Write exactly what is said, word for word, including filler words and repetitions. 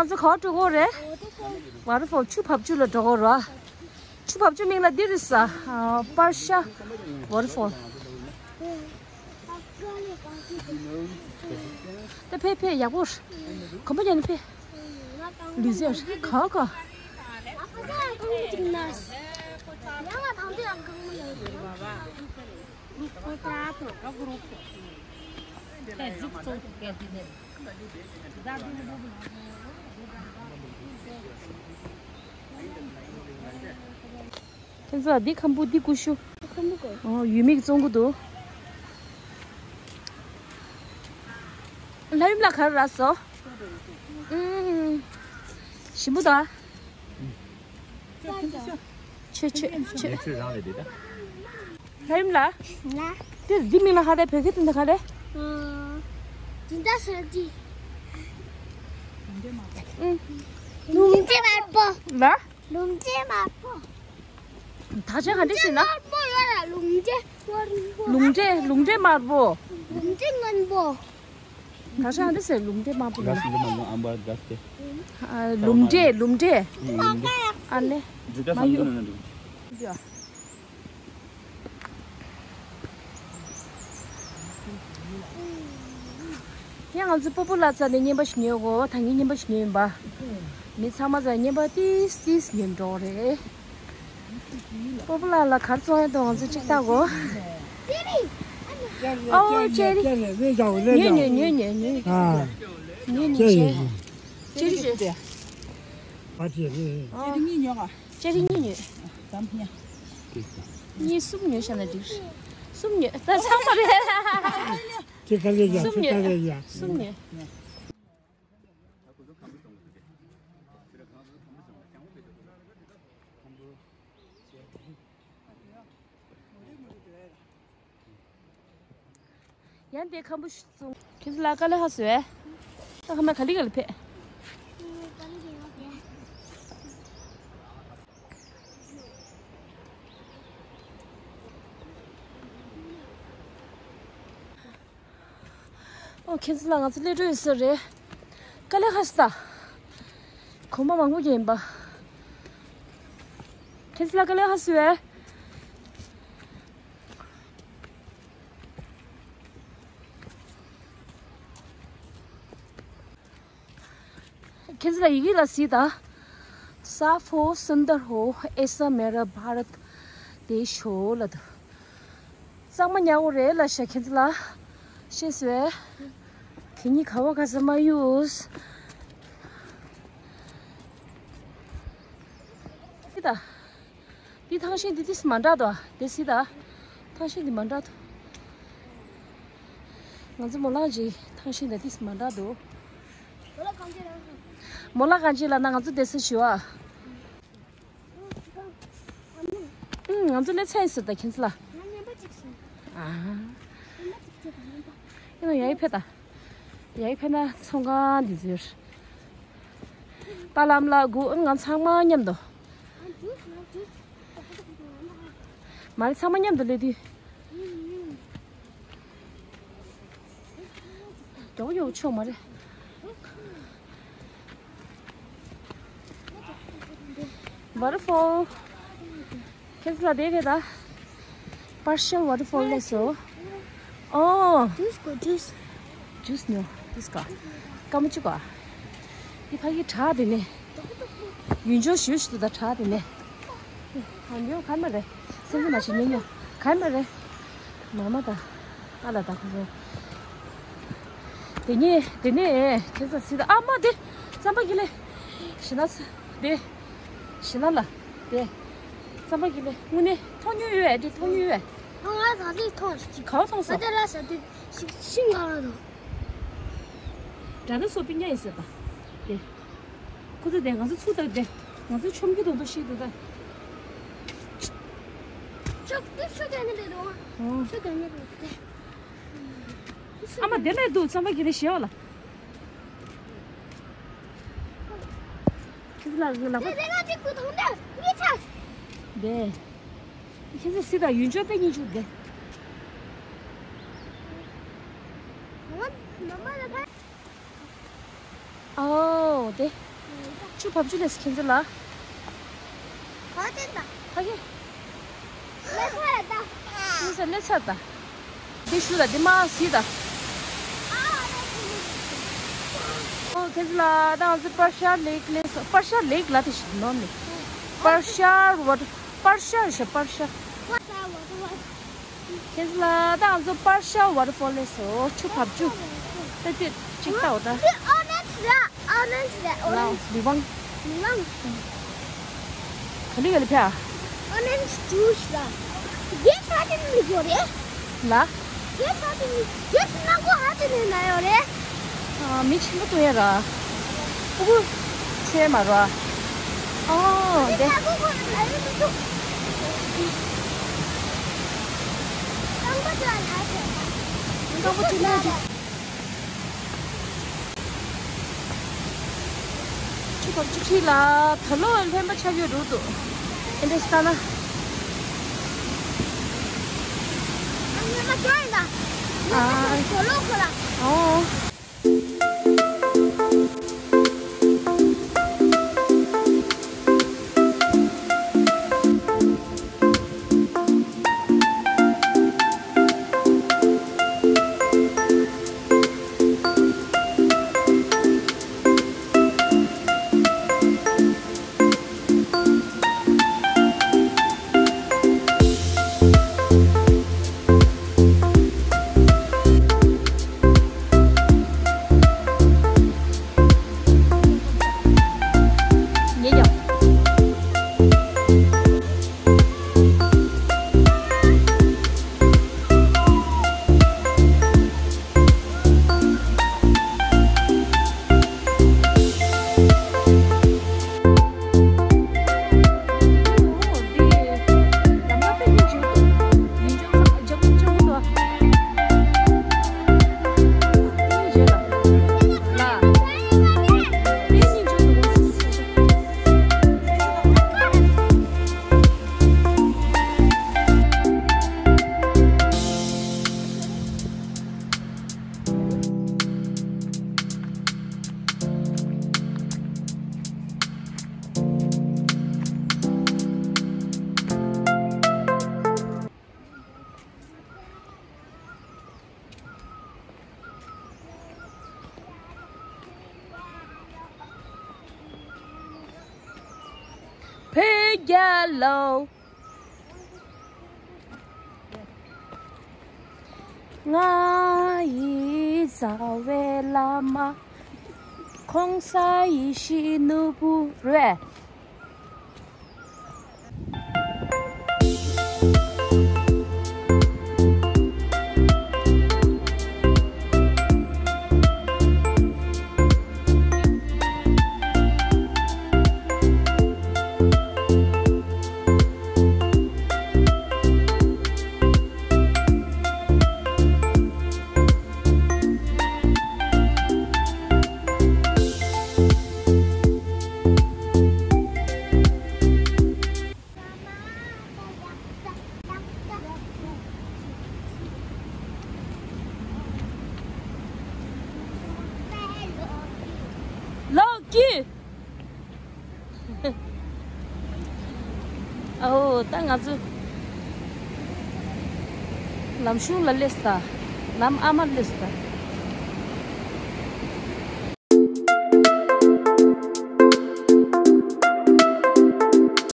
ང་ཚོ་ག་པར་འགྲོ་གི་རེད། ཝ་ཊར་ཕོལ་ཆུ་བབས་ཆུ་ལ་འགྲོ་གི་རེད། ཆུ་བབས་ཆུ་མིང་ལ་འདི་རེད་ཟེར། པར་ཤ་ཝ་ཊར་ཕོལ། ད་ཕེབས་ཕེབས་ཡག་པོ། གོམ་པ་རྒྱག་ནས་ཕེབས། ལུས་ཟེར་ག་ག་ཁྱེད་ཚོ་འདི་ཁམ་བུ་འདི་ཀུ་ཤུ། ཁམ་བུ་གོ། ཨོ་ཡུལ་མི་གིས་བཙོང་གི་འདུག་ལྷ་ཡུམ་ལ་ག་རེ་རག་སོང་། ཨུམ། ཞིམ་པོ་དང་། ཆོས་ཆོས་ཆོས། ཆོས་རང་རེད་འདི་ད། ལྷ་ཡུམ་ལགས། ལ། དེ་འདི་མིང་ལ་ཧ་ད་བོད་སྐད་དུ་འདི་ག་རེ། ཨ། འདི་འདྲ་ཟེར་གྱི། ཨུམ། ལུང་བྱེད་དམར་པོ། ལ། ལུང་བྱེད་དམར་པོ། ད་ཆ་ག་འདྲ་ཟེར་ན། དམར་པོ་ཡོད་ལ་ལུང་བྱེད་དམར་པོ། ལུང་བྱེད་ལུང་བྱེད་དམར་པོ། ལུང་བྱེད་སྔོན་པོ། ད་ཆ་ག་འདྲ་ཟེར་ལུང་བྱེད་དམར་པོ་ལ། ལུང་བྱེད་དམར་པོ་ཨམ་བར་ག་སྟེ། ཨ། ལུང་བྱེད་ལུང་བྱེད། ལུང་བྱེད། ཨ་ལེ། འཇུ་ད་མ་ཡུ། སང་ཡ། ཡང་ང་ཚོ་སྤོ་པོ་ལ་རྩ་ནས་རྔན་པ་ཞིག་ཉོས་གོ། ད་ངས་རྔན་པ་ཞིག་ཉོས་ཡིན་པ། མི་ཚང་མ་རྩ་རྔན་པ་ཏིས་ཏིས་ཉོས་འགྲོ་རེད། སྤོ་པོ་ལ་ལ་གར་བཙོང་ཡ་དང་ང་ཚོ་གཅིག་ལྟ་གོ། ཨོ་ཅེ་རི། ཉོས་ཉོས་ཉོས་ཉོས་ཉོས། ཨ། ཉོས་ཉོས་ཅེ་རི། ཅེ་རི་ཅེ་རི། ཨ། ཅེ་རི་གཉིས་ཉོས་ག་ཅེ་རི་གཉིས་ཉོས། གཉིས་གསུམ་ཉོས་བཞག་ན་འགྲིག་གསུམ་ཉོས་ད་ཚང་མ་རེད། ཁྱེད་ག་ལེ་ཡ། གསུམ་ཉོས། ཁྱེད་ག་ལེ་ཡ། གསུམ་ཉོས། ཡང་དེ་ཁམ་བུ་ཞིག་བཙོང་། ཁྱེད་ཚོ་ལ་དཀའ་ལས་ཁག་སོང་ཨེ། ད་ཁ་མ་ག་ལི་ག་ལི་ཕེབས། ཨོ་ཁྱེད་ཚོ་ལ་ང་ཚོ་སླེབས་འགྲོ་ཡོད་ས་རེད། དཀའ་ལས་ཁག་སོང་ད། གོམ་པ་མང་པོ་རྒྱག་ཡིན་པ། ཁྱེད་ཚོ་ལ་དཀའ་ལས་ཁག་སོང་ཨེ། ཁྱེད་ཚོ་ལ་ཡི་གེ་ལ་གཟིགས་དང་། साफ हो, सुंदर हो, ऐसा मेरा भारत देश हो ལབ་འདུག་གཙང་མ་ཉག་གོ་རེད་ལབ་ཤག་ཁྱེད་ཚོ་ལ། ཤེས་སོང་ཨེ། དེ་གཉིས་ག་བ་ག་ས་མ་གཡུགས། ཁྱེད་ད། འདི་ཐང་ཤིང་འདི་ཏིས་མ་འདྲ་དོ། དེ་སྲིད་ད། ཐང་ཤིང་འདི་མ་འདྲ་དོ། ང་ཚོ་མོ་ལགས་ཀྱི་ཐང་ཤིང་འདི་ཏིས་མ་འདྲ་དོ། མོ་ལགས་གང་ཅི་ལ་ན་ང་ཚོ་དེ་སྲིད་ཞུ་ཨ། ཨུམ། ང་ཚོ་ལས་ཚན་ཟེར་ད་ཁྱེད་ཚོ་ལ། ཨ། ཡང་ཡ་ཡི་ཕེ་ད། ཡ་ཡི་ཕེ་ན་ཚོང་ཁང་འདི་ཟེར། ད་ལམ་ལ་སྒུག་ང་ཚང་མ་མཉམ་དུ། མ་རེད་ཚང་མ་མཉམ་དུ་སླེབས་དུས། མགྱོགས་མགྱོགས་ཆོག་མ་རེད། Waterfall། ཁྱེད་ཚོ་ལ་དེ་རེད་ད། Partial waterfall ལས་སོ། ཨོ། Juice གོ་juice། Juice ཉོ། This ག་སྐར་མ་བཅུ་ག་འདི་ཕ་གི་བྲག་དེ་ནས། ཡུལ་ལྗོངས་ཞུ་ཞུ་དུ་ད་བྲག་དེ་ནས། ཨ་ཉོ་ག་མ་རེད། སེམས་ཚེ་མ་ཞིག་ཉོ་ཉོ་ག་མ་རེད། མ་མ་ད། ཨ་ལ་ད་ཁོ་ཚོ། དེ་ནས་དེ་ནས་ཁྱེད་ཚོ་སྲིད་ཨ་མ་དེ། རྩམ་པ་གི་ལེ། ཞི་ན་ས་དེ། ཞི་ན་ལ། དེ། རྩམ་པ་གི་ལེ་དངོས་གནས་མཐོང་མྱོང་ཡོད་ཨེ་དེ་མཐོང་མྱོང་ཡོད་ཨེ། ང་ད་དེ་མཐོང་ཞིག་ག་བ་མཐོང་སོང་། ད་ལ་ས་དེ་ཞིག་ཤིང་ག་ལ་དང་། དགྲ་ན་སོ་པི་ཉ་ཡིན་ཟེར་ད། དེ། ཁོ་ཚོ་དེ་ང་ཚོ་ཚུགས་ད་དེ། ང་ཚོ་ཆོམ་གྱི་དོན་པ་ཤེས་འདུག་ད། ཆོག་དེ་ཤོ་ག་ནི་རེད་དོ། ཨོ། ཤོ་ག་ནི་རེད་དེ། ཨ་མ་དེ་ལས་འདུག་རྩམ་པ་གི་རེ་ཞེས་བ་ལ། ཁྱེད་ལ་ལ་ལ། དེ་དེ་ང་གཅིག་པུ་དང་འདྲ་ངའི་ཆ། དེ། ཁྱེད་ཚོ་སྲིད་དང་ཡུལ་ལྗོངས་དཔེ་སྙིང་རྗེ་དེ། ཨོ་མ་མ་ལ་ཕ། ཨོ་དེ། ཆུ་བབ་ཆུ་ལས་ཁྱེད་ཚོ་ལ། ཧ་ཅང་ད། ཧ་གེ། ལས་ཚར་ད། ཁྱེད་ཚོ་ལས་ཚར་ད། དེ་ཞུ་ད་དེ་མ་སི་ད། ཨོ་ཁྱེད་ཚོ་ལ་ད་ང་ཚོ་པར་ཤར་ལེག་ལས་སོ། པར་ཤར་ལེག་ལ་དེ་ཞིག་ནོར་ནི། པར་ཤར་ཝ་ཊར། པར་ཤར་ཞེས་པར་ཤར། ཁྱེད་ཚོ་ལ་ད་ང་ཚོ་པར་ཤར་ཝ་ཊར་ཕོལ་ལས་སོ། ཆུ་བབ་ཆུ། ད་དེ་ཅིག་ལྟ་འོ་ད། འདི་ཨོ་རེན་ཇི་རེད། ཨོ་རེན་ཇི་རེད། ཨོ་རེན་ཇི། ལི་ཝང་། ལི་ཝང་། ག་ལི་ག་ལི་ཕྱ། ཨོ་རེན་ཇི་ཇུས་ར། རྒྱལ་ས་དེ་ནི་ཡོད་རེད། ལ། རྒྱལ་ས་དེ་ནི་རྒྱལ་ས་ནང་གོ་ཧ་དེ་ནི་ན་ཡོད་རེད། ཨ། མི་ཆེན་པོ་ཏོ་ཡ་ར། ཕྲུ་གུ་ཆེ་མ་ར། ཨོ་དེ། ད་གོ་གོ་ལ་ཡོད་མི་འདུག་རྐང་པ་ཅིག་ལ་ལ་ཆེ། རྐང་པ་ཅིག་ལ་ཆེ། ཆུ་བབ་ཆུ་ཁྲིད་ལ་ད་ལོ་ལྷན་པ་ཆགས་ཡོད་འགྲོ་འདུག་ཨེ་འདྲ་ས་ན། ཨ། ཨོ། བོད་རྒྱལ་ལོ། ང་ཡི་རྩ་བའི་བླ་མ། ༸གོང་ས་ཡེ་ཤེས་ནོར་བུ་རེད། ལོ་རྒྱུས། ཨོ། ད་ང་ཚོ་ལམ་གཞུང་ལ་སླེབས་ས། ལམ་ཨ་མར་སླེབས་ས།